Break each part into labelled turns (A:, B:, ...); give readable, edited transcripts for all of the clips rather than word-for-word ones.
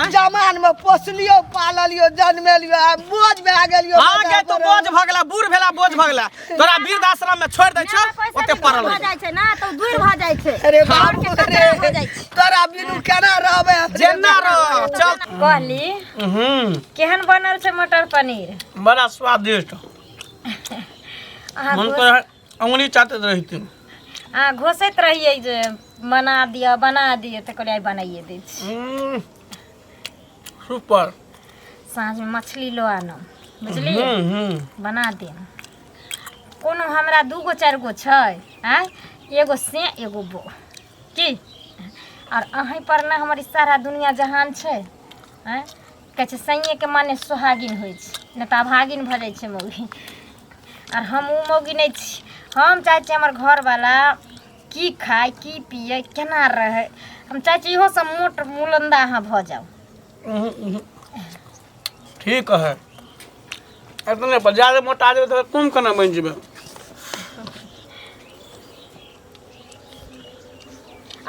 A: जमान में पोसलियो पाललियो जन्मेलियो आ बोझ भए गेलियो।
B: हाँ के तू बोझ भऽ गेला, बूढ़ भेला, बोझ भऽ गेला। तोरा वृद्ध आश्रम में छोड़ दै छौ, ओते पड़ल
C: भऽ
B: रह।
C: जाइ छै ना तऽ दूर भऽ जाइ छै।
A: अरे
C: घर
A: बाबू
C: के
A: रे,
C: कचरा भऽ जाइ छै।
A: तोरा बिनु केना रहबै हम रे?
B: जेना रह, चल।
C: कहली, केहन बनल छै मटर पनीर?
B: बड़ा स्वादिष्ट।
C: अहाँ
B: मन कर अंगुली चाटैत रहिती।
C: अहाँ घोसैत रहियै जे बना दिअ, बना दिअ, तऽ कहलियै आइ बनाइए दै छी।
B: सुपर।
C: साँझमे मछली लऽ आनब, बुझलियै?
B: हम्म हम्म
C: बना देब। कोनो हमरा दूगो चारि गो छै, आँय, एगो से एगो बो की आओर अहीं पर ने हमर ई सारा दुनिया जहान छै। आँय, कहै छै सैंयेके माने सोहागिन होइ छै, नहि तऽ अभागिन भऽ जाइ छै मौगी। आर हम ओ मौगी नहि छी। हम चाहै छी हमर घरवला की खाय, की पियै, केना रहै। हम चाहै छी इहो सब मोट मुलन्दा अहाँ भऽ जाउ।
B: उहुं, उहुं। ठीक है, एतने पर ज्यादा मोटा जेबै तऽ कुम केना बनि जेबै?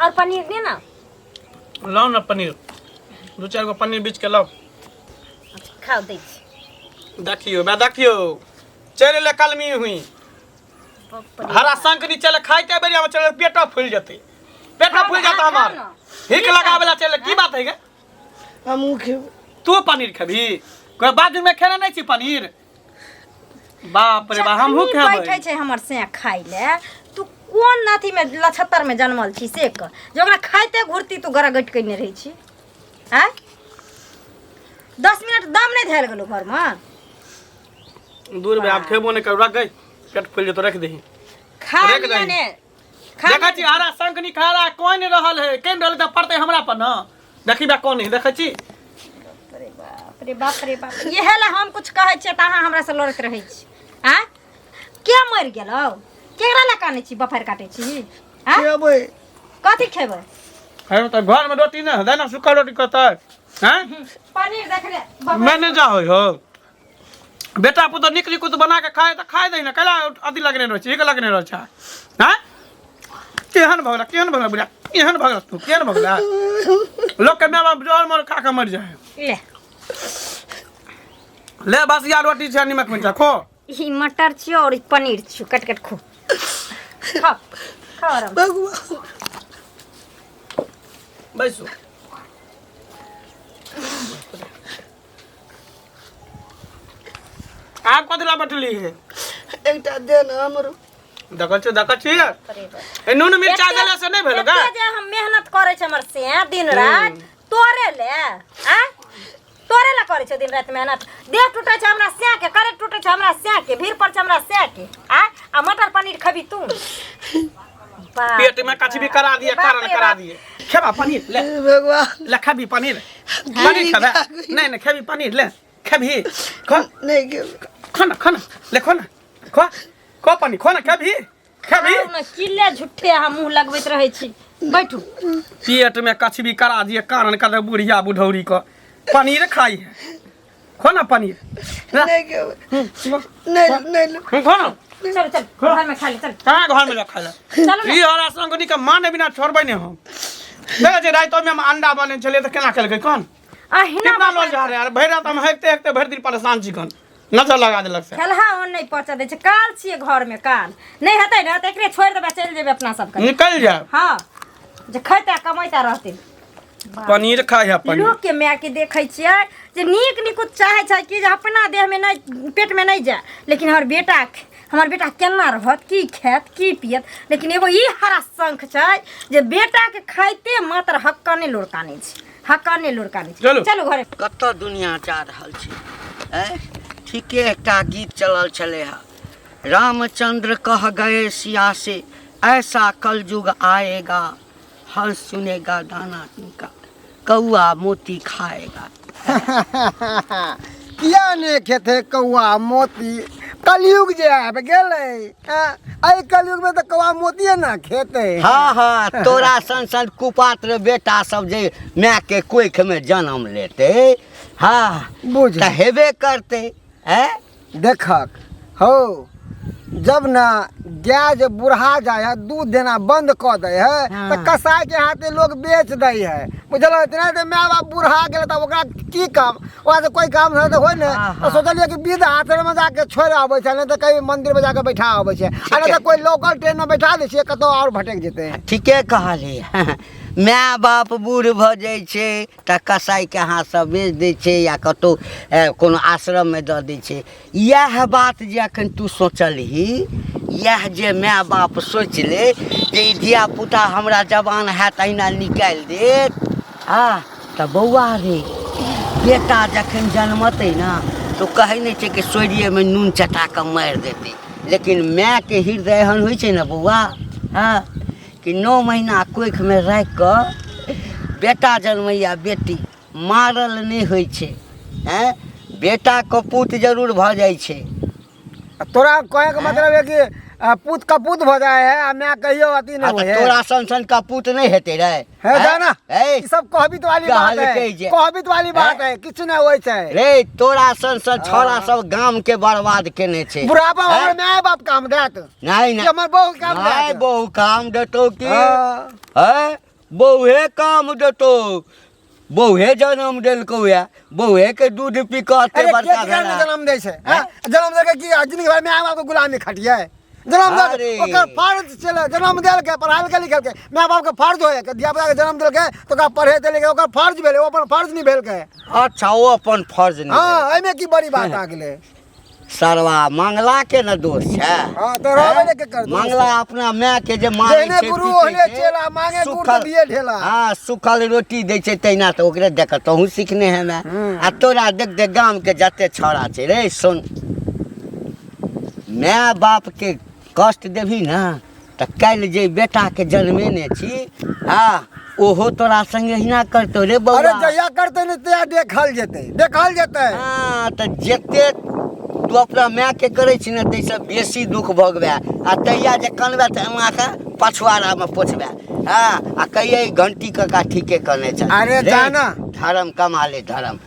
C: आओर पनीर दे ना।
B: लाउ ने पनीर, दू चारि गो पनीर बीछ के लाउ।
C: खाउ, दै छी।
B: देखियौ बे, देखियौ, चलि एलै कलमी हुई हरा शंख नी। चले खाइते बेरिया में चले, पेटो फूलि जेतै, पेटो फूलि जेतै हमर। हिक लगावे ला चले, की बात है गे?
A: हमहूँ खेबै।
B: तू पनीर खेबही? कोई बाजू में खेने नहीं छी पनीर। बाप रे बाप, हमहूँ
C: जखनी
B: खेबै।
C: बैठै छै हमर से खाइ ले, तू कोन अथी में लछत्तर में जनमल छी से कह, जे ओकरा खाइते घुरती तू गरगट कयने रहै छी। आँय, 10 मिनट दम नहि धयल गेलौ घरमे।
B: दूर में आब खेबो नहीं करू, रख गई, पेट फूल जेतो, रख दही।
C: खा
B: रख
C: लिअ
B: दही।
C: ने खा।
B: देखै छी, हरा शंख नी खा रहा, कोई नहीं रहल है, केन रहल तऽ पड़तै हमरा पर न। देखी बा, कोन है, देखै छी।
C: अरे बाप रे बाप रे बाप, इहे ला हम कुछ कहै छियै तऽ अहाँ हमरा से लड़ैत रहै छी। आँय, के मरि गेलौ? केकरा ला कानै छी, बफारि काटै छी? आँय?
A: खेबै।
C: कथी खेबै?
B: है तऽ घर में रोटी नहीं है ना, सूखा रोटी कतऽ हैं?
C: पनीर देख ले।
B: मैं नहीं जा हो बेटा पुतोह निक निकुत बना के खाए तऽ खाए दही ने, कैला अथी लगने रहै छै, हिक लगने रहै छै? हैं, केहन भऽ गेला, केहन भऽ गेला बुढ़िया, केहन भऽ गेला तू, केहन भऽ गेला? लोक के माय बाप जर मर खा के मरि जाइ।
C: ले।
B: ले, बसिया रोटी छै, निमक मिर्चा खो।
C: ई मटर छियो और ई पनीर छियो, कट कट खो, खाओ खाओ आराम से।
A: भगवान।
B: बैसू। आब कथी ला बैठली है?
A: एकटा दे ने हमरो।
B: देखै छी, देखै छी।
C: अरे बाप।
B: ए, नून मिर्चा देला से नहीं भेल गा?
C: एते जे हम मेहनत करै छै हमर से दिन रात तोरे ले आ तोरे ला करै छै दिन रात मेहनत। देह टूटे छै हमरा सैं के, करेट टूटे छै हमरा सैं के, भीड़ पर छै हमरा सैं के। आ आ मटर पनीर खबी तू? बाप
B: पेट में कछ भी करा दिए,
C: बाप
B: कारण
C: रे
B: करा
C: बाप।
B: दिए। खेबा पनीर? ले।
A: हे भगवान।
B: ले, खेबी पनीर? पनीर खेबे? नहीं नहीं, खेबी पनीर? ले, खेबी? खो।
A: नहि खेबै।
B: खो ना, खो ना, ले, खो ना, खो खो पनीर खो ना। खेबी? खेबी?
C: खाउ ने, किले झूठे अहाँ मुँह लगबैत रहै छी, बैठू।
B: पेट में कछ भी करा दिए, कारण कर दे बुढ़िया बुढ़ौरी को, पनीर खाई है। खो ना पनीर, ले।
A: नहि खेबै।
B: खो।
A: नहि नहि ले।
B: खो ना।
C: चल चल, घर में खा ले, चल।
B: कहाँ घर में जा खाए ले?
C: चलू ने।
B: ई हरा संगनी के माने बिना छोड़बै नहीं हम। देखै छी, रातिो में हम अंडा बने छलियै तऽ केना केलकै कोन
C: अहिना।
B: कितना लऽ जा रहे यार, भरि रात हम हेकते हेकते भरि दिन परेशान छी, कन नजर लगा देलक से।
C: खेलहा ओन नहि पहुँचा दै छै। काल छियै घर में, काल नहि हेतै ने तऽ एकरे छोड़ि देबै, चलि जेबै अपना सबके।
B: निकलि जाए।
C: हँ, जे खैता कमैता रहतै।
B: पनीर खाइ है पनीर।
C: लोक के माय के देखै छियै जे नीक निकुत चाहै छै कि जे अपना देह में नहि, पेट में नहि जाय, लेकिन हमर बेटा, हमर बेटा केना रहत, की खायत, की पियत। लेकिन एगो ई हरा शंख छै जे बेटा के खाइते मात्र हक्कने लोरकाने छै, हक्कने लोरकाने छै।
B: चलू।
C: चलू घरे।
D: कतऽ दुनिया जा रहल छै? आँय, ठीके एकटा गीत चलल छलै हँ, रामचंद्र कह गए सिया से ऐसा कलयुग आएगा, हंस चुनेगा दाना तिनका, कौआ मोती खाएगा।
E: किया ने खेते कौआ मोती? कलयुग जे आबि गेलै, आँ, एहि कलयुग में तऽ कौआ मोतिये ने खेतै।
D: हाँ हाँ, तोरा सन सन कुपात्र बेटा सब जे माय के कोख में जन्म लेते, हाँ,
E: बुझ
D: तऽ हेबे करते। हैं,
E: देखक हौ, जब ना गाय जे बुढ़ा जाय है दूध देना बंद कऽ दै है
D: हाँ।
E: तऽ कसाई के हाथे लोग बेच दै है बुझल इतना तऽ माय बाप बुढ़ा गेल तऽ ओकरा की काम ओकरा से कोई काम धंधा तऽ होय नहि
D: हाँ,
E: तऽ
D: हाँ।
E: सोचलियै कि वृद्ध आश्रम में जाके छोड़ि आबै छै नहि तऽ कहीं मंदिर में जाके बैठा आबै छै आ नहि तऽ कोई लोकल ट्रेन में बैठा दै छियै कतौ आओर भटकि जेतै
D: ठीके कहली माय बाप बूढ़ भऽ जाइ छै तऽ कसाइके हाथसँ बेच दै छै या कतहु कोनो आश्रममे दऽ दै छै इएह बात जे एखन तू सोचलही इएह जे माय बाप सोचि ले जे ई धियापुता हमरा जवान हैत अहिना निकालि देत आ तऽ बौआ रे बेटा जखन जन्मतै ने तऽ कहै नहि छै कि सोरिएमे नून चटा कऽ मारि देतै लेकिन मायके हृदय एहन होइ छै ने बौआ हँ कि 9 महीना कोखिमे राखि कऽ बेटा जन्मैया बेटी मारल नहि होइ छै आँय बेटा कपूत जरूर भऽ जाइ छै
E: आ तोरा कहैके मतलब है कि पूत कपूत भऽ जाइ है आ माय कहियो अथी
D: आ
E: नहि
D: तऽ
E: होइ है
D: तोरा सन सन कपूत नहि हेतै रे
E: है जाना
D: ए
E: ई सब कहबीत वाली बात है
D: कहलकै जे-
E: कहबीत वाली बात है किछु नहि होइ छै
D: रे तोरा सन सन छौड़ा सब गाम के बर्बाद केने छै
E: बुढ़ापा
D: हैं?
E: हमर माय बाप काम देत
D: नहि
E: कि
D: नहि
E: हमर बहू काम
D: नहि
E: देत
D: बहु काम देतौ की
E: हाँ।
D: हैं बहुए काम देतौ बहुए जन्म देलकौ या बहुए के दूध पी कऽ एते
E: अरे के
D: बड़का
E: केकरा
D: भेला
E: ने जन्म दै छै हैं? जन्म देलकै कि जिंदगी भर माय बाप के गुलामी खटियै जन्म देलकै
D: अरे।
E: ओकर फर्ज छलै जन्म देलकै पढ़ालकै लिखलकै माय बाप के फर्ज होइ है धिया पुता के जन्म देलकै तऽ ओकरा पढ़ेतै लिखेतै ओकर फर्ज भेलै ओ अपन फर्ज निभेलकै
D: अच्छा ओ अपन फर्ज नहि
E: हँ एहिमे की बड़ी बात आ गेलै
D: सरवा मंगला के न दोष छै
E: हाँ, तऽ रहबे ने केकर दोष।
D: मंगला अपना माय के जे मारै
E: जेहने
D: छै
E: गुरु
D: पीटै
E: ओहने
D: छै,
E: चेला, मांगे गुड़ तऽ
D: सुखल-
E: दिए ढेला।
D: हाँ सुखल रोटी दै छै तहिना तऽ ओकरे देख कऽ तोहूँ सिखने हेमे आ तोरा देख देख गाम के जते छौड़ा छै रे सुन माय बाप के कष्ट देबही ने तऽ काल्हि जे बेटाके जन्मेने छी हँ ओहो तोरा संगे एहिना करतौ रे बौआ
E: अरे जहिया करतै ने तहिया देखल जेतै देखल जेतै
D: हँ तऽ जते तू अपना मायके करै छी ने ताहिसँ बेसी दुख भोगबै आ तहिया जे कनबै तऽ एना कऽ पछुआरामे पोछबै हँ आ कहियै घंटी काका ठीके कहने छल
E: अरे
D: रे,
E: जाना।
D: धर्म कमा ले धर्म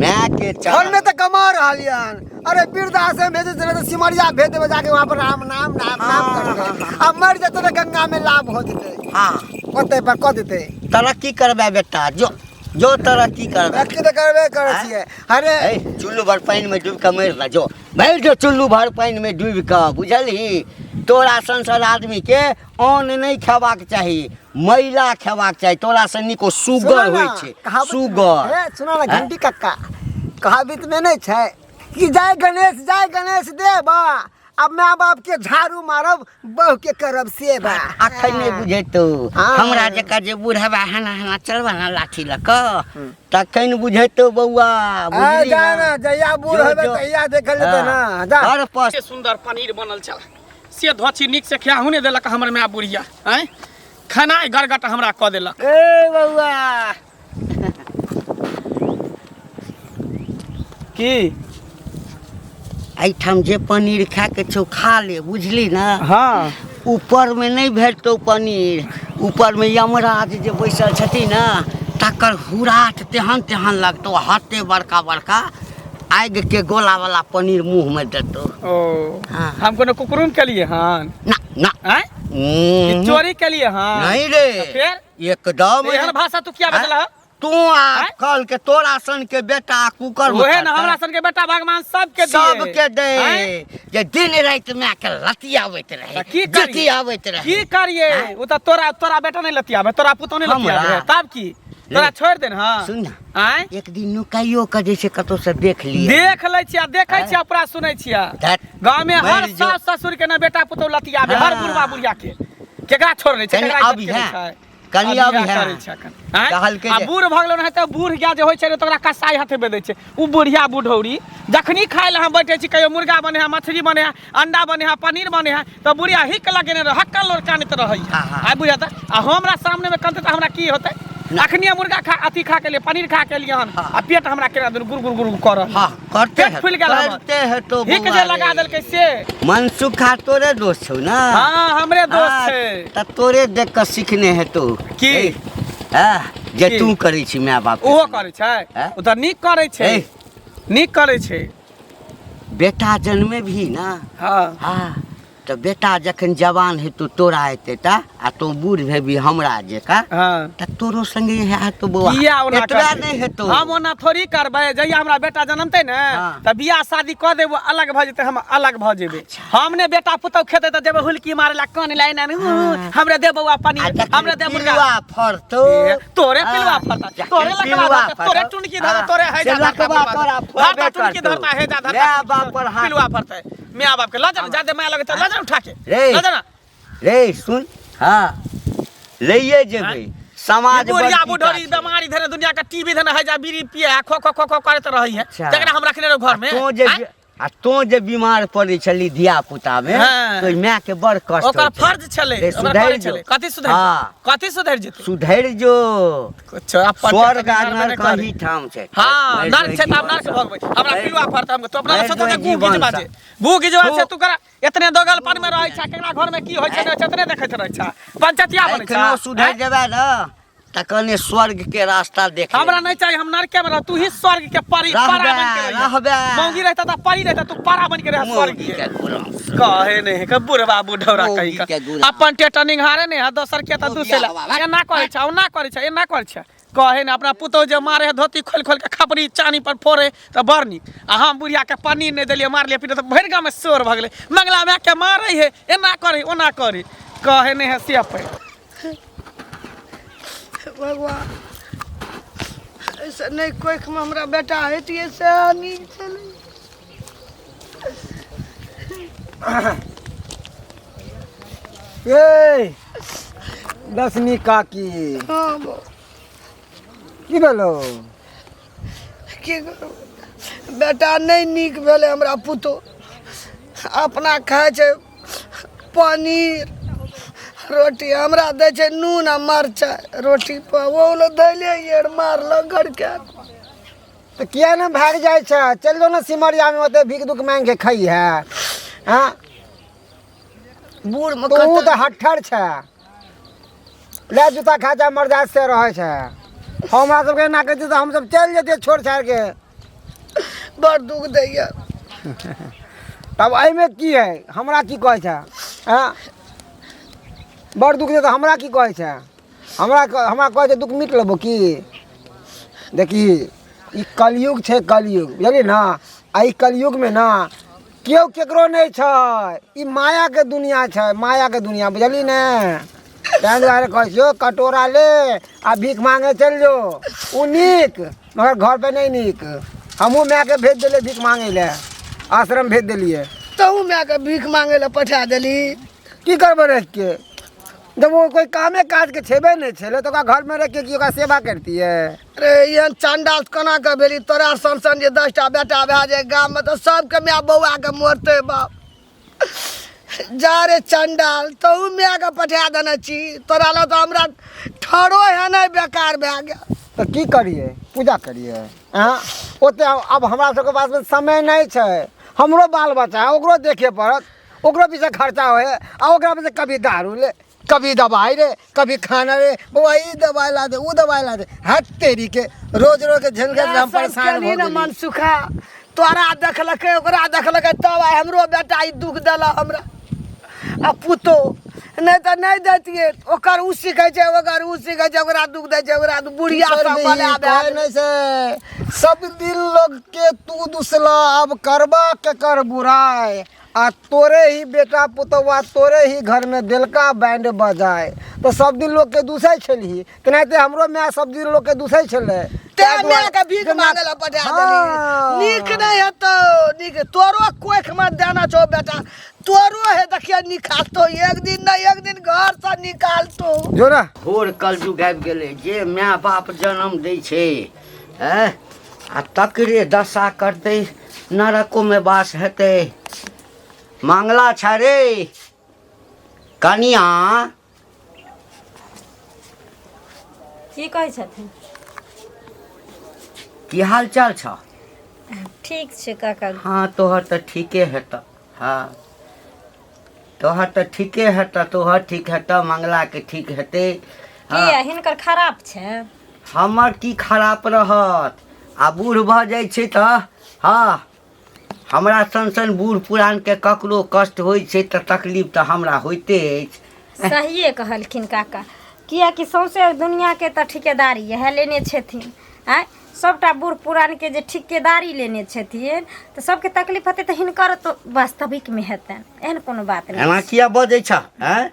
D: मायके
E: धन में तो कमा रहा हन अरे वृद्धाश्रम भेजे चले तो सिमरिया भेज देबे जाके वहां पर राम नाम राम नाम करते अब मर जेते तो गंगा में लाभ हो जेते
D: हाँ
E: ओते पर कऽ देते
D: तरक्की करबै बेटा जो जो तरक्की करबै
E: तरक्की तऽ करबे करै छियै अरे
D: ए चुल्लू भर पानिमे डूबि कऽ मरि ला जो मरि जो चुल्लू भर पानिमे डूबि कऽ बुझलही तोरा सन सन आदमीके अन्न नहि खेबाक चाही मैला खेबाक चाही तोरा सन नीक ओ सुगर
E: सुनो
D: होइ
E: ना,
D: छै
E: कहावत-
D: सुगर
E: हे, सुनो ना घंटी कक्का कहावत में नहीं छै कि जय गणेश देवा अब माय बाप के झाड़ू मारब बहू के करब सेवा
D: अखन नहि बुझेतौ
E: हाँ।
D: हमरा जकाँ जे बुढ़बा हना हना चलबा ना लाठी लऽ कऽ तखन बुझेतौ बौआ
E: आ,
D: बुझली
E: जा
D: ना?
E: ना जहिया बूढ़
D: जो,
E: होबे
D: जो।
E: तहिया देखल जेतै ना जा
D: घर पर
B: से सुंदर पनीर बनल छल से धोची नीक से खियाहू नहि देलक हमर माय बुढ़िया आँय खेनाइ गड़गट हमरा कऽ देलक
D: ए बौआ
B: की
D: एहिठाम जे पनीर खाके छौ खा ले बुझली ना
B: हाँ
D: ऊपरमे नहि भेटतौ पनीर ऊपरमे यमराज जे बैसल छथिन ने तकर हुराट तेहन तेहन लगतौ हाथे बड़का बड़का आगिके गोलावला पनीर मुँहमे देतौ
B: ओ
D: हाँ।
B: हम कोनो कुकुरुम केलिए हन
D: ना ना
B: आँय
D: उम्म,
B: चोरी केलिए हन
D: नहीं रे
B: तऽ फेर
D: एकदम
B: एहन भाषा तू किया बजला हन?
D: तू आ
B: आँय?
D: कल के तोरा सन के बेटा कुकर में
B: ओहे न
D: करतै।
B: हमरा सन के बेटा भगवान सबके दिए
D: सबके दे
B: आँय?
D: जे दिन राति माय के लतियाबैत रहे
B: तऽ की करियै?
D: जतियाबैत रहे
B: की करिए
D: आँय?
B: ओ तऽ तोरा तोरा बेटा नहीं लतियाबे तोरा पुतोह नहीं
D: हमरा?
B: लतियाबे तब की तोरा छोड़ देन हां
D: सुन ना
B: आँय
D: एक दिन नुकाइयो के जे छै कतौ से देख लिए
B: देख लै छियै देखै छियै पूरा सुनै छियै
D: धत,
B: गाँव में हर
D: मरि जो।
B: सास ससुर के ना बेटा पुतोह लतियाबे हर
D: हाँ।
B: बुढ़वा बुढ़िया के केकरा छोड़ छै
D: कनि
B: केकरा
D: अभी
B: इज्जत
D: है।
B: करै छै
D: कनि
B: अभी
D: अभी
B: है
D: है।
B: करै छै एखन। आँय?
D: कहलकै
B: आ
D: जे-
B: बूढ़ भऽ गेलौ ने तऽ बूढ़ गाय जे होइ छै ने तऽ ओकरा कसाई हाथे बेचै छै ओ बुढ़िया बुढ़ौरी जखनी खाय लए हम बैठे छी कहियो मुर्गा बने है मछली बने है अंडा बने है पनीर बने है तऽ बुढ़िया हिक लगेने रह हक्कल लोर कानैत रहै
D: हाँ, हाँ।
B: आइ बुझत आ हमरा सामने में कनतै तऽ हमरा की होतै अखनी हम मुर्गा खा अथी खा के लिए पनीर खा के लिए हन
D: हाँ।
B: आ पेट हमरा केना दुनू गुर गुर गुर कर
D: हाँ करते
B: पेट
D: है
B: फूलि गेल हमर।
D: करते है तो
B: हिक
D: बौआ
B: जे लगा
D: रे।
B: देलकै से
D: मनसुखा तोरे दोस्त छौ ना
B: हाँ हमरे दोस्त
D: हाँ,
B: छै
D: तऽ तोरे देख कऽ सीखने हेतौ
B: की?
D: ए, हाँ, जे
B: की?
D: तू करै छी माय बाप के
B: ओहो
D: संगे।
B: करै छै
D: हैं?
B: ओ तऽ नीक करै छै
D: ए।
B: नीक करै छै
D: बेटा जन्मे भी ना
B: हाँ
D: हाँ तऽ बेटा जखन जवान हेतौ तोरा हेतै तऽ आ तोँ बूढ़ भेबी हमरा जकाँ
B: हँ
D: तऽ तोरो संगे इएह हेतौ बौआ
B: किया ओना
D: एतबे
B: करबै?
D: नहि हेतौ
B: हम ओना थोड़ी करबै जहिया हमरा बेटा जनमतै ने
D: हँ।
B: तऽ बियाह शादी कऽ देबो अलग भऽ जेतै हम अलग भऽ जेबै हम ने बेटा पुतहु खेतै तऽ जेबै हुलकी मारै ला कान ला एना
D: हँ।
B: हमरे दे बौआ
D: आ
B: पनीर
D: जखन
B: हमरे दे मुर्गा
D: पिलुआ फड़तौ
B: ए, तोरे
D: हँ,
B: पिलुआ फड़ता
D: जखन
B: तोरे लकवा
D: पिलुआ
B: धरता तोरे
D: फड़तौ,
B: टुनकी धरता
D: हँ,
B: तोरे
D: से
B: हैजा धरता
D: लकवा
B: बर्बाद।
D: तोरा
B: धरता
D: फड़बे
B: टुनकी
D: करतौ।
B: धरता हैजा धरता
D: माय बाप पर हाथ
B: पिलुआ फड़तै माय बाप के लऽ जा जादे माय लगतै लऽ जा उठा के
D: रे।
B: लऽ जा ना
D: रे सुन हँ लैए जेबै समाज
B: बुढ़िया
D: बड़की
B: बुढ़ोरी
D: टा छै।
B: बीमारी धरे दुनिया के टीवी धरे हैजा बीड़ी पिए है खो खो खो खो करैत रहै है
D: अच्छा।
B: तकरा हम रखने रहो घर में
D: तों जे
B: आँय?
D: आ तों जे बीमार पड़ै छली धिया पुता मे
B: हाँ।
D: तो माय के बड़ कष्ट
B: ओकर
D: होइ छलै।
B: फर्ज छलै
D: रे,
B: ओकर
D: सुधरि
B: फर्ज
D: जो।
B: छलै कथी सुधरि
D: हाँ।
B: कथी सुधरि जेतै
D: सुधरि जो
B: कुछ अपन
D: स्वर्ग आ
B: के
D: नरक
B: करै।
D: एही ठाम छै
B: हाँ
D: मरि
B: नर्क
D: जाइ
B: छै तऽ आब
D: जीवन
B: नर्क
D: सँ।
B: भोगबै हमरा
D: मरि-
B: पिलुआ फड़तै हम तो अपना
D: मरि
B: सोचो
D: जाइ
B: जे गू गिजबा
D: जीवन
B: छै गू गिजबा छै
D: खूब।
B: तू करा एतने दोगल पान में रहै छै केकरा घर में की होइ छै नहि होइ छै एतने देखैत रहै छै पंचतिया बनै छै
D: एखनो सुधरि जेबै ने तखने स्वर्ग के रास्ता देख
B: हमरा नहीं चाहिए हम नरके में रह तू ही स्वर्ग के परी
D: रहबे,
B: पारा बन के रहिहे।
D: रहबे।
B: मौगी रहता त परी रहता तू पारा बन के रह स्वर्ग
D: मौगी
B: के
D: के गुलाम।
B: कहे नहीं के बुढ़वा बुढ़ौरा
D: मौगी
B: कही
D: के
B: का
D: गुलाम।
B: अपन टेटनिंग हारे नहीं है दोसर के त
D: मौगी
B: दूसरे ला
D: हवा,
B: एना करै छै ओना करै छै एना करै छै कहे ने अपना पुतोह जे मारे है धोती खोलि खोलि के खपरी चानी पर फोड़े तऽ बड़ नीक आ हम बुढ़िया के पनीर नहि देलियै मारलियै पीटे तऽ भरि गाँवमे शोर भऽ गेलै मंगला माय के मारै है एना करै ओना करै कहे नहि है से पे
A: भगवान ऐसे नहि कोखिमे हमरा बेटा हेतियै से नीक छलै
E: ए दसमी काकी
A: हँ बौ
E: की भेलो
A: की करू बेटा नहि नीक भेलै हमरा पुतोह अपना खाइ छै पनीर रोटी हमरा दै छै नून आ मरचाइ रोटी पर ओ लए दैले मारलक घरके
E: तऽ किया ने भागि जाइ छै चलि जाउ ने सिमरियामे ओतऽ भीख दुख मांगि के खइ है हँ
A: बूढ़मे
E: तू
A: कतऽ
E: तऽ हट्ठर छै ले जूता खा जा मर जा से रहै छै हमरा सबके एना कहै छै तऽ हमसब चलि जैतियै छोड़ छाड़ि के
A: बड़ दुख दैया
E: तब एहिमे की है हमरा की कहै छै हँ बड़ दुख छै तऽ हमरा की कहै छै हमरा हमरा कहै छै दुख मिट लेबो की देखी ई कलयुग छै कलयुग बुझलियै ने आ ई कलयुगमे ने केओ केकरो नहि छै ई मायाके दुनिया छै मायाके दुनिया बुझली ने ताहि दुआरे कहै छियौ कटोरा ले आ भीख मांगे चलि जो ओ नीक मगर घर पे नहि नीक हमहूँ मायके भेज देलियै भीख मांगे लए आश्रम भेज देलियै
A: तहू मायके भीख मांगे लए पठा देली
E: की करबै रहिके जब ओ कोई कामे काज के छेबे नहि छलै तऽ ओकरा घरमे रहिके की ओकरा सेवा करतियै
A: रे एहन चंडाल केना के भेली तोरा सन सन जे 10टा बेटा भए जाय गाममे तऽ सबके माय बौआके मरतै बाप जा रे चंडाल तहू मायके पठा देने छी तोरा लग तऽ हमरा ठरो हेनाइ बेकार भए गेल
E: तऽ की करियै पूजा करियै आँ ओते आब हमरा सबके पासमे समय नहि छै हमरो बाल बच्चा है ओकरो देखे पड़त ओकरो पीछे खर्चा होइ है आ ओकरा पीछे कभी दारू ले कभी दवाई रे कभी खाना रे बौआ ई दवाई ला दे ओ दवाई ला दे हट तेरी के रोज रोज के झेल के हम परेशान
A: केली
E: हो
A: ने
E: गेली
A: मन सुखा तोरा देखलकै ओकरा देखलकै तब आइ हमरो बेटा ई दुख देलक हमरा आ पुतो नहि तऽ नहि दैतियै ओकर ओ सीखै छै ओकर ओ सीखै छै ओकरा दुख दै छै ओकरा दुख बुढ़िया
E: की
A: सब
E: करबिही,
A: बला भए
E: कहै
A: गेलै।
E: नहि छै सब दिन लोग के तू दुसला अब करबा केकर बुराइ आ तोरे ही बेटा पुतौआ तोरे ही घरमे देलका बैंड बजाय तऽ सब दिन लोकके दूसै छलही तेनाहिते हमरो माय सब दिन लोकके दूसै छलै
A: तें
E: ताहि दुआरे
A: मायके भीख
E: जे
A: मांगे लए पठा
E: हँ।
A: देली नीक नहि हेतौ नीक तोरो कोखिमे देना छौ बेटा तोरो हे देखिए निकालतो एक दिन नहि एक दिन घरसँ निकालतो
E: जो ने
D: घोर कलयुग आबि गेलै जे माय बाप जनम दै छै आँय आ तकरे दशा करतै नरकोमे वास हेतै मंगला छै रे कनिया
C: की कहै छथिन
D: की हाल चाल छ
C: ठीक छै काका
D: हँ तोहर तऽ ठीके हेतऽ हँ तोहर तऽ ठीके हेतऽ तोहर ठीक हेतऽ मंगलाके ठीक हेतै
C: की
D: हँ
C: हिनकर खराब छै
D: हमर की खराप रहत आ बूढ़ भऽ जाइ छै तऽ हँ हमरा सन सन बूढ़ पुरानके ककरो कष्ट होइ छै तऽ तकलीफ तऽ हमरा होइते अछि।
C: सहिए कहलखिन काका, किएकि सौंसे दुनिआँके तऽ ठिकेदारी इएह लेने छथिन। आँय, सभटा बूढ़ पुरानके जे ठिकेदारी लेने छथिन तऽ सबके तकलीफ हेतै तऽ हिनकर तऽ वास्तविकमे हेतनि, एहन कोनो बात नहि।
D: एना किया बजै छह? आँय,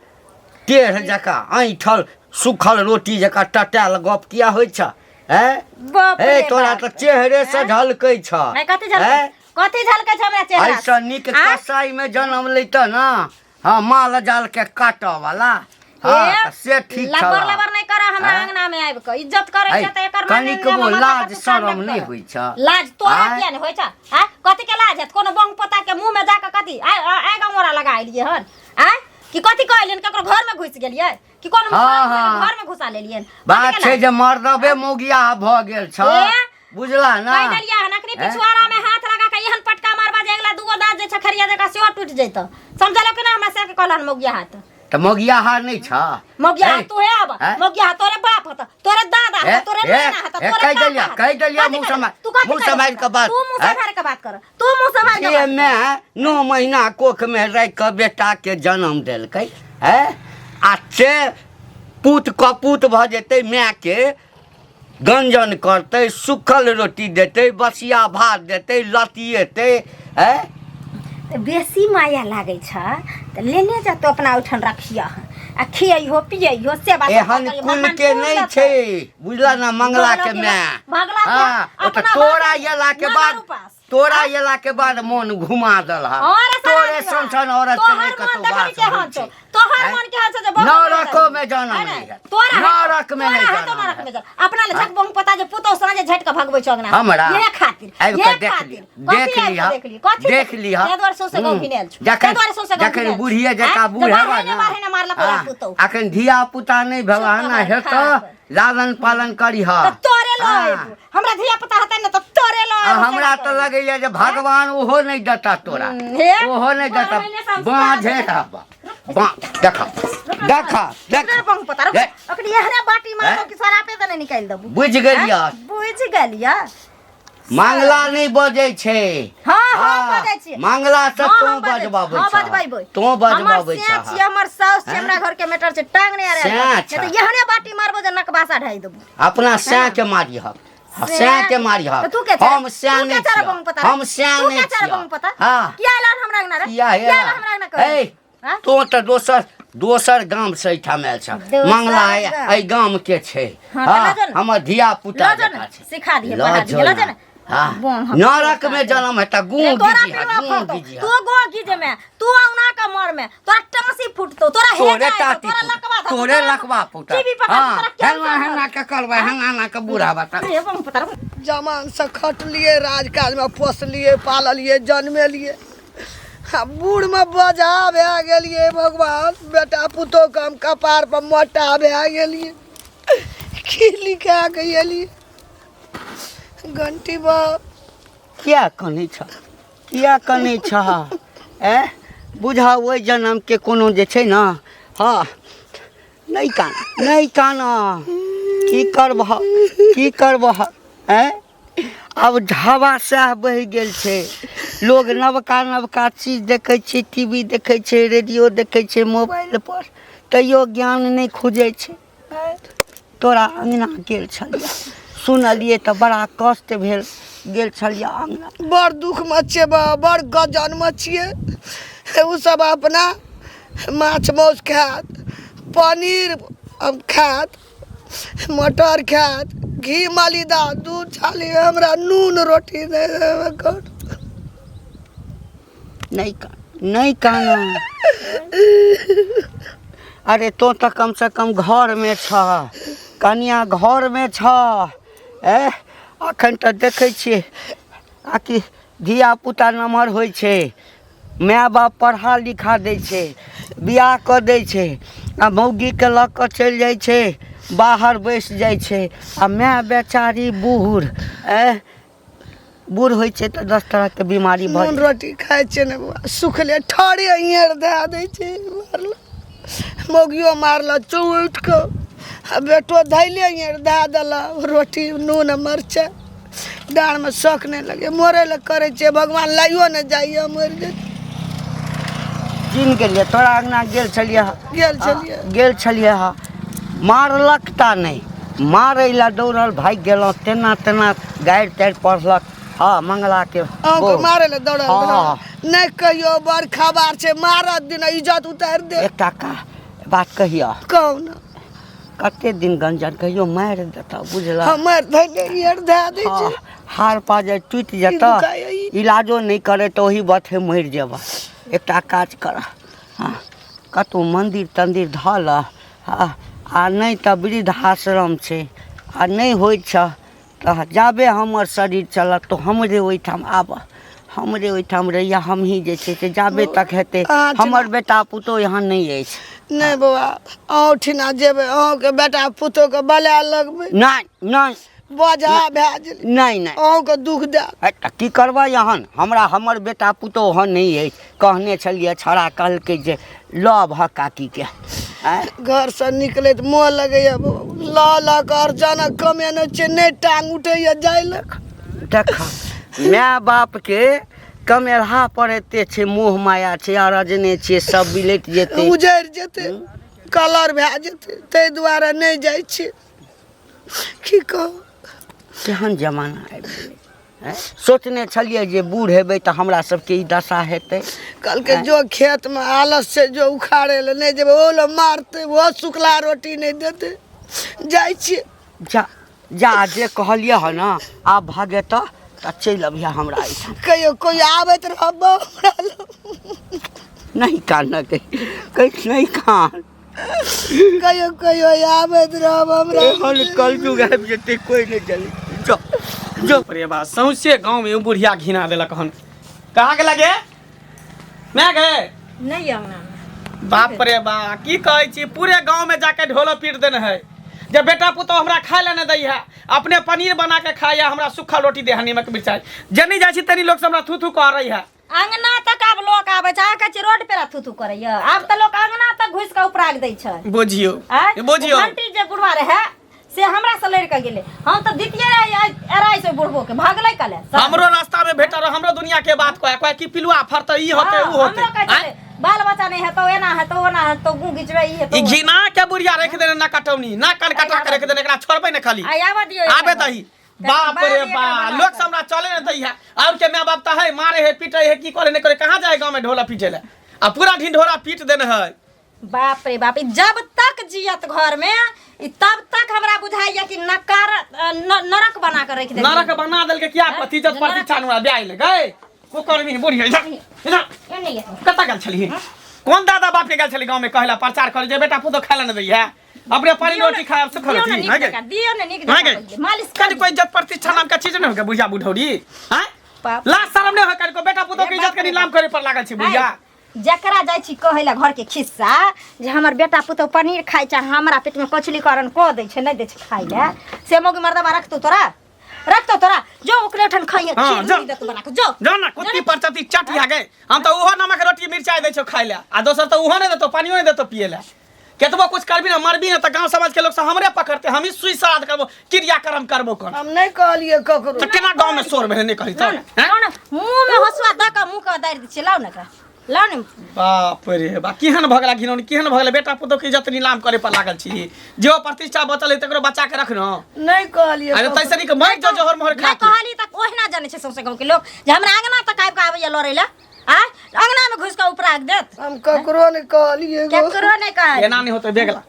D: टेढ़ जकाँ ऐंठल सुखल रोटी जकाँ टटायल गप किया होइ छह? आँय,
C: बाप
D: हे
C: रे
D: तोरा
C: बाप।
D: तऽ चेहरे से झलकै छह।
C: आँय, कथी झलकै?
D: आँय?
C: कथी झलकै छै हमरा चेहरा?
D: एहिसँ नीक
C: आँय?
D: कसाई मे जन्म लैतह ने, हँ, माल जाल के काटऽ वाला, हँ,
C: ए,
D: तऽ से ठीक
C: लबर
D: छल।
C: लबर नहि कर हमरा
D: आँय?
C: अंगना में आबि कऽ इज्जत करै
D: ऐ,
C: छै तऽ एकर माने
D: कनिकबो
C: हमरा माथा
D: लाज
C: पर तू कान
D: शरम
C: नहि
D: नहि
C: कर।
D: होइ छ।
C: लाज तोरा
D: आँय?
C: किया नहि होइ छ? आँय, कथी के लाज हेत? कोनो बंग पोता के मुंह में जाके कथी आय आय गमोरा लगा एलियै हन? आँय, कि कथी कहलियन? ककरो घर में घुसि गेलियै कि कोनो
D: हँ,
C: मुसलमान
D: हँ।
C: घर में घुसा लेलियन?
D: बात
C: कथी के
D: छै
C: लाज?
D: जे मर्दबे मौगिया भऽ गेल छ,
C: ए?
D: बुझला ना?
C: कहि देलियै हन, अखनी
D: हैं?
C: पिछुआरा में हाथ लगा के एहन पटका मारबा जे अगला दूगो दाँत जे छै खरिया जकाँ सेहो टूटि जैतौ, समझलो कि ना? हमरा से के कहलन मौगिया हाथ।
D: तऽ मौगिया हार नहि छ?
C: मौगिया
D: हे?
C: हाथ तू हे आब।
D: हैं?
C: मौगिया हाथ तोरे बाप हत, तोरे दादा
D: हे?
C: हत, तोरे
D: हे?
C: नाना हत,
D: हे,
C: तोरे
D: कहि
C: काका
D: देलियै,
C: हत।
D: कहि देलियै,
C: कथी
D: मुँह
C: कहि
D: सम्हारि-
C: तू कथी
D: मुँह
C: कहि
D: सम्हारि कऽ बात,
C: तू मुँह
D: हैं?
C: सम्हारि कऽ बात कर, तू मुँह सम्हारि कऽ
D: जे
C: बात कर।
D: माय 9 महीना कोख में राखि कऽ बेटा के जन्म देलकै, है, आ से पूत कपूत भऽ जेतै, माय के गंजन करतै, सुखल रोटी देतै, बसिया भात देतै, लतिएतै, है?
C: तऽ बेसी माया लागै छ तऽ लेने जतो अपना ओहिठाम रखियह आ खियैहो पियैहो, सेवा सत्कार
D: एहन
C: करियौ,
D: कुल
C: भगवान
D: के
C: कुल
D: नहि
C: देतौ।
D: छै, बुझला ना? मंगला के माय
C: मंगला के
D: हाँ, ओ तऽ
C: अपना
D: तोरा
C: बाप
D: एला के
C: नगर
D: बाद
C: उपास।
D: तोरा एला के बाद मन घुमा देलह।
C: और
D: तोरे सन सन औरत के
C: तोहर
D: नहि
C: मन
D: कतौ
C: देखै
D: वास
C: केहन
D: होइ
C: छौ
D: छै।
C: तोहर
D: आँय?
C: मन केहन छौ जे बहुत
D: नरको में जन्म
C: है ने?
D: नहि हैत।
C: तोरा हेतौ-
D: नरक में नहि
C: तोरा हेतौ
D: जन्म
C: नरक में
D: हैत।
C: जन्म। अपना ले झक बहु पता जे पुतौ साँझे झटि कऽ भगबै छौ अंगना से।
D: हमरा
C: इहे खातिर,
D: आबि
C: इहे
D: कऽ देख
C: खातिर।
D: लिह,
C: कथी
D: देख
C: आबि कऽ
D: लिह,
C: देख लिह? कथी
D: देख लिह।
C: ताहि दुआरे सौंसे गाँव घिनायल छौ।
D: जखन
C: ताहि दुआरे सौंसे गाँव
D: जखन
C: घिनायल छौ।
D: बुढ़िए जकाँ
C: आँय?
D: बूढ़
C: जे
D: हेबा
C: बारहे ने
D: ने,
C: बारहे ने मारलक ओकरा
D: हाँ,
C: पुतौ।
D: अखन धिया पुता नहि भेल
C: चुप
D: हन,
C: रह,
D: हेतऽ
C: खराब।
D: लालन पालन करिह।
C: तऽ तोरे लऽ
D: हाँ।
C: अयबू। हमरा धिया पुता हेतै ने तऽ तोरे लऽ
D: आ
C: अयबू,
D: हमरा
C: सेवा
D: तऽ
C: करबै।
D: लगैया जे भगवान ओहो नहि देता तोरा,
C: हे?
D: ओहो नहि देता।
C: बारह महीने संस्कार
D: बाँझे
C: देतै।
D: रहबा। देख देख देख,
C: रुक रे बहु पता, रुक।
D: हे।
C: अखनी एहने बाटी मारबो
D: हैं?
C: कि सरापे तऽ नहि निकालि देबू।
D: बुझि गेलियै?
C: बुझि गेलियै।
D: मंगला नहि बजै छै।
C: हाँ, हाँ, बजै छियै।
D: मंगला से
C: हाँ,
D: तों
C: हम बजै-
D: बजबाबै
C: हाँ,
D: छह।
C: बजबैबै।
D: तों
C: हमर
D: बजबाबै
C: सैं
D: छह।
C: छियै, हमर साउस छियै,
D: हैं?
C: हमरा घर के मैटर छै, टांग नहि आरे।
D: सैं छै।
C: तऽ एहने बाटी मारबो जे नकबासा ढाइ देबो।
D: अपना सैं के मारिहक, सैं के मारिहक।
C: तऽ तू के छे?
D: हम सैं
C: तू के
D: नहि
C: छे रे
D: छियह।
C: बहु पता रे?
D: हम सैं
C: तू
D: नहि
C: के छे रे
D: छियह।
C: बहु पता?
D: हाँ।
C: किया एलहन हमरा अंगना रे?
D: किया
C: किया एलहन हमरा अंगना कहै?
D: ए,
C: हाँ?
D: तों तऽ दोसर दोसर गाम से एहिठाम आयल छह।
C: दोसर
D: मंगला
C: गाम।
D: एहि गाम के छै।
C: हाँ, तऽ लऽ जो ने।
D: हमर धिया पुता
C: लऽ जो ने,
D: जकाँ छै।
C: सिखा दिहे,
D: लऽ
C: पढ़ा
D: जो
C: दिहे, लऽ
D: ने।
C: जो ने।
D: हाँ।
C: बोम हम
D: नरक में जन्म हेतऽ,
C: रे
D: गूँ
C: तोरा
D: गिजिहा,
C: पिलुआ
D: गूँ
C: फड़तौ।
D: गिजिहा।
C: तू गो गिजे में, तू औना के मर में, तोरा टाँसी फुटतौ, तोरा
D: तोरे
C: हेजा हेतौ,
D: टाटी
C: तोरा
D: फुटतौ,
C: लकवा धरतौ,
D: तोरे
C: तोरा
D: लकवा फुटत।
C: टीवी पकड़,
D: हाँ,
C: तोरा कैंसर
D: हेना हेना के करबै, हेना हेना के बूढ़ा बता।
C: रे बम पता रखू।
A: जमान से खटलिए, राजकाज में पोसलिए, पाललिए, जन्मेलिए, आ बूढ़मे बजा भए गेलिए भगवान। बेटा पुतोहके हम कपार पर मोटा भए गेलिए। की लिखा के एलिए घंटी बाप।
D: किया कनै छ? किया कनै छ? ए बुझा, ओहि जन्मके कोनो जे छै ने। हँ, नहि कान, नहि कान। की करबह, की करबह? ऐं, आब ढाबा सएह बहि गेल छै। लोग नवका नवका चीज देखै छै, टी वी देखै छै, रेडियो देखै छै, मोबाइल पर, तैयो ज्ञान नहि खुजै छै। ऐं, तोरा अङ्गना गेल छलियै, सुनलियै तऽ बड़ा कष्ट भेल। गेल छलियै अङ्गना।
A: बड़ दुखमे छियै बा, बड़ गजनमे छियै। ओ सब अपना माछ मासु खायत, पनीर हम खायत, मटर खायत, घी मालिदा दूध छाली, हमरा नून रोटी नहि देबे कर।
D: नहि कान, नहि कान। अरे तो तऽ कमसँ कम घरमे छह कनिया, घरमे छह। ए अखन तऽ देखै छियै आकि धियापुता नमहर होइ छै, माय बाप पढ़ा लिखा दै छै, बियाह कऽ दै छै आ मौगीके लऽ कऽ चलि जाइ छै बाहर, बसि जाइ छै आ माय बेचारी बूढ़, ए बूढ़ होइ छै तऽ 10 तरहके बीमारी भऽ
A: नून रोटी खाइ छियै ने बौआ, सुखले ठरे अइयर धए दै छै। मारल मौगियो मारल चौठ कऽ आ बेटो धैले अइयर धए देलक रोटी नून आ मरचाइ। डाँड़मे शौक नहि लगैए मरै लए करै छियै भगवान लाइयो नहि जाइए मरि जेतै।
D: चिन्ह गेलियै तोरा अङ्गना गेल छलियै हँ।
A: गेल छलियै।
D: गेल छलियै हँ, मारलक ता नहि, मारै लए दौड़ल भागि गेलहुँ, तेना तेना गारि तारि पढ़लक। हँ, मंगलाके
A: अहूँके
D: बहू।
A: मारै लए दौड़ल?
D: हँ।
A: नहि कहियो, बड़ खबार छै, मारत दिन इज्जत उतारि दे।
D: एकटा का बात कहियऽ?
A: कहू ने।
D: कते दिन गंजन कहियो मारि देतऽ, बुझलऽ?
A: हमर धैले ईहर धए दै छै।
D: हँ, हार पाजर टूटि जेतऽ,
A: दुखाइए ई।
D: इलाजो नहि करे तऽ ओही बथे मरि जेबऽ। एकटा काज कर, हँ, कतहु मन्दिर तन्दिर धऽ लऽ। हँ, आ नहि तऽ वृद्धाश्रम छै, आ नहि होइ छऽ तऽ जाबे हमर शरीर चलत तऽ हमरे ओहिठाम आबऽ, हमरे ओहिठाम रहिए, हमही जे छै से जाबे तक हेतै।
A: अहाँ
D: हमर बेटा पुतोहु यहाँ नहि अछि।
A: नहि बौआ, अहूँ ठिना जेबै, अहूँके बेटा पुतोहके बला लगबै।
D: नहि नहि।
A: बजा भए गेलै।
D: नहि नहि।
A: अहूँके दुख देत।
D: है, तऽ की करबै अहन? हमरा हमर बेटा पुतोहु ओहन नहि अछि। कहने छलियै, छौड़ा कहलकै जे लऽ अबहऽ काकीके। आँय?
A: घरसँ निकलैत मोह लगैए, लऽ लऽ कऽ अर्चना कमेने छियै, नहि टांग उठैए जाय लए।
D: देख, माय बापके कमेलहा पर एते छै मोह माया छै, अरजने छियै, सब बिलटि जेतै,
A: उजड़ि जेतै, कलर भए जेतै, ताहि दुआरे नहि जाइ छियै। की कहू,
D: केहन जमाना आबि गेलै। आँय? सोचने छलियै जे बूढ़ हेबै तऽ हमरा सबके ई दशा हेतै?
A: कहलकै जो खेतमे, आलस छै, जो उखाड़े लए। नहि जेबै, ओ लए मारतै, ओहो सुखला रोटी नहि देतै। जाइ छियै।
D: जा जा, जे कहलियै हँ ने, आब भऽ जेतऽ तऽ चलि अबिहऽ हमरा एहिठाम।
A: कहियो कोइ आबैत रहब हमरा लग।
D: नहि कानऽ, कहि नहि कान।
A: कहियो कहियो आबैत रहब हमरा।
D: एहन कलयुग आबि जेतै, कोइ नहि चलै। जो जो।
B: अरे बा, सौंसे गाँव में बुढ़िया घिना देलक हन। कहाँ के लगे मैं गए?
C: नहि, अंगना।
B: बाप रे बा, की कहै छी, पूरे गाँव में जाके ढोलो पीट देने है जे बेटा पुतोह हमरा खाय लए नहि दै है, अपने पनीर बना के खाय है, हमरा सूखा रोटी दे है नीमक मिरचाई। जनी जाइ छी तनी लोग सब हमरा थू थू कह रही है।
C: अंगना तक आब लोक आबै छै। अहाँ कहै छी रोड पे थू थू करैया, आब तऽ लोक अंगना तक घुसि कऽ उपराग दै छै।
B: बुझियौ।
C: आँय?
B: बुझियौ।
C: ओ घंटी जे बुढ़वा रहै से हमरा से लड़ि कऽ गेलै, हम तऽ दितियै रहै एराइ से बुढ़बो के भागलै कले।
B: हमरो रास्ता में भेटल रह, हमरो दुनिया के बात कहे कहे कि पिलुआ फरतै, ई होतै, ऊ होतै।
C: हमरो कहै
B: आँय?
C: छलै बाल बच्चा नहि हेतौ, एना हेतौ, ओना हेतौ, गुँ घिचबै, ई हेतौ।
B: ई घिना के बुढ़िया रख देने, ना कटौनी ना कान कटा के रख देने, एकरा छोड़बै ने खाली।
C: आइ आबऽ दियौ एकरा।
B: आबे दही। बाप रे बा, लोग सब हमरा चले न दै है। और के माय बाप त है, मारे है, पीटे है, की करे नहीं करे, कहाँ जाए गांव में ढोला पीटे ले, आ पूरा ढिंढोरा पीट देने है।
C: बाप रे बाप, ई जब तक जियत घर में ई तब तक हमरा बुझाइया कि नकार नरक बना के रख दे।
B: नरक बना देलके। किया पति जब प्रतिष्ठा नुआ ब्याह ले गए को करबी बुढ़िया? इधर इधर।
C: एने ये।
B: कतऽ गेल छलही? कोन दादा बाप के गेल छली गांव में कहला प्रचार करे जे बेटा पुतोह खाय ला न दै है, अपने पानी रोटी खाय सुखल
C: दियौ ने
B: रोटी
C: नीक
B: है गे?
C: जकाँ, दियौ ने नीक
B: है
C: जकाँ
B: गे?
C: पहिले, मालिश कर।
B: कनि कोई इज्जत प्रतिष्ठा नाम का चीज नहीं होगा बुढ़िया बुढ़ौरी हैं?
C: बाप।
B: लाज शरम नहीं हो कनि को? बेटा पुतोह के इज्जत के नीलाम करे पर लागल छी बुढ़िया।
C: है, जकरा जाइ छी कहै लए घर के खिस्सा जे हमर बेटा पुतोह पनीर खाइ छै, हमरा पेट में कचली करण कऽ दै छै, नहि दै छै खाइ लए, से मौगी मर्दबा रखतौ तोरा? रखतौ तोरा? जो ओकरे ओठन खाइहे।
B: हाँ,
C: खीर
B: जो।
C: मुड़ी देतौ बना कऽ, जो।
B: जो ना कुत्ती पर चती चट आ गए। हम तो उहो नमक रोटी मिरचाई दै छौ खाइ लए, आ दोसर तो उहो नहीं देतौ, पानियो नहीं देतौ पिए लए। केतबो कुछ करबी ना, मरबी ना तऽ गांव समाज के लोग सब हमरे पकड़ते, हम ही सुई श्राद्ध करबो, क्रियाक्रम करबो कर।
A: हम नहि कहलियै ककरो।
B: तऽ केना गांव में शोर भेलै? नहि कहली
C: लाउ
B: तऽ
C: ने,
B: हैं?
C: लाउ ने, मुँह में हँसुआ दऽ कऽ मुँह के दारि दै छियै। लाउ ने एकरा, लाउ ने।
B: बाप रे बा, केहन भऽ गेला घिनौनी, केहन भऽ गेलै! बेटा पुतोह के इज्जत नीलाम करे पर लागल छी। जे प्रतिष्ठा बचल है तकरो बचा के रख न।
A: नहि कहलियै
B: अरे
A: ककरो।
B: तैसे नीक मरि जो जहर मोहर खा
C: नहि
B: के।
C: कहली तऽ ओहिना जानै छै सौंसे गाँव के लोक जे हमरा अंगना तक आबि कऽ आबैया लड़ै लए। आय अंगना में घुसि कऽ उपराग देत।
A: हम ककरो नहि कहलियै गो।
C: केकरो नहि कहली।
B: एना नहि होतै। बेगला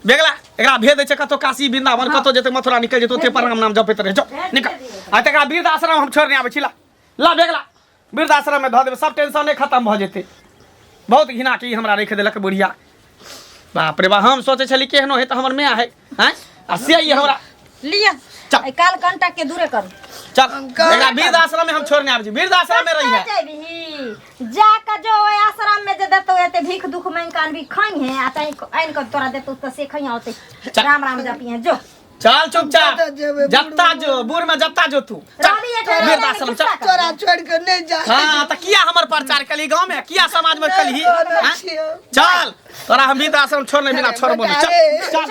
B: बेगला, एकरा भेज दै छै कतौ काशी वृंदावन, कतौ जेतै मथुरा निकलि जेतै, ओते पर राम नाम जपैत रहै। जो निकल। आ तकरा वृद्धाश्रम हम छोड़ने आबै छी। ला ला बेगला, वृद्धाश्रम में धऽ देबै, सब टेंशन नहि खतम भऽ जेतै। बहुत घिना के ई हमरा राखि देलक बुढ़िया। बाप रे बाप, हम सोचै छली केहनो है तऽ हमर माय है, आँय, आ से ई हमरा
C: लिअ।
B: चल।
C: एहि काल कंटक के दूरे करू।
B: चल, एकरा वृद्धाश्रम में हम छोड़ने आबै छी, वृद्धाश्रम में रही है।
C: जेबही जा कऽ जो ओहि आश्रम में जे देतौ, एते भीख दुख मांगि कऽ अनबी खाइहे, आ तैं आनि कऽ तोरा देतौ तऽ से खइहे, ओते
B: चल।
C: राम राम जपिहे जो।
B: चल चुपचाप।
A: जतऽ जेबै,
B: जत्ता जो बूढ़ में जत्ता जो तू, चल।
C: रवि एठे
B: वृद्धाश्रम चल।
A: तोरा छोड़ि कऽ नहि जा।
B: हाँ, तऽ किया हमर प्रचार कली गाँव में, किया समाज में कलही?
A: नहि
B: आँय?
A: छियौ।
B: चल, तोरा हम वृद्धाश्रम छोड़ने बिना छोड़बो नहीं। चल चल।